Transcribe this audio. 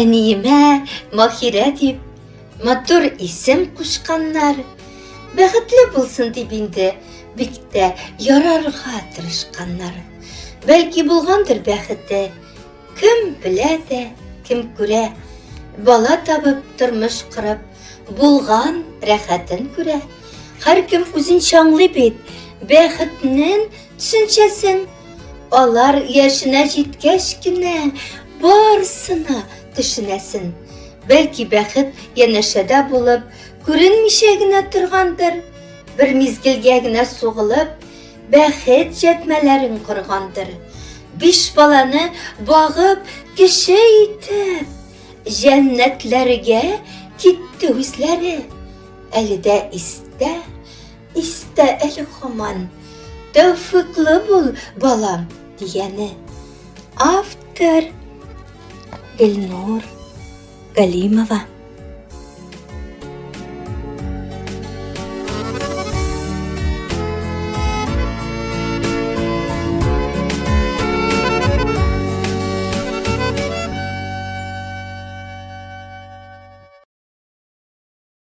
Әниемә Махирә дип матур исем кушканнар. Бәхетле булсын дип инде бик тә ярарга тырышканнар. Бәлки булгандыр бәхете, кем белә дә, кем күрә. Бала табып, тормыш корып, булган рәхәтен күрә. Һәркем үзенчә аңлый бит бәхетнең төшенчәсен. Алар яшенә җиткәч кенә барысына төшенәсен. Бәлки бәхет янәшәдә булып, күренмичә генә торгандыр, бер мизгелгә генә сугылып, бәхет җәтмәләрен коргандыр. Биш баланы багып, кеше итеп, җәннәтләргә китте үзләре. Әле дә истә, Истә әле һаман, тәүфыйклы бул, балам, дигәне. Автор Гөлнур Галимова.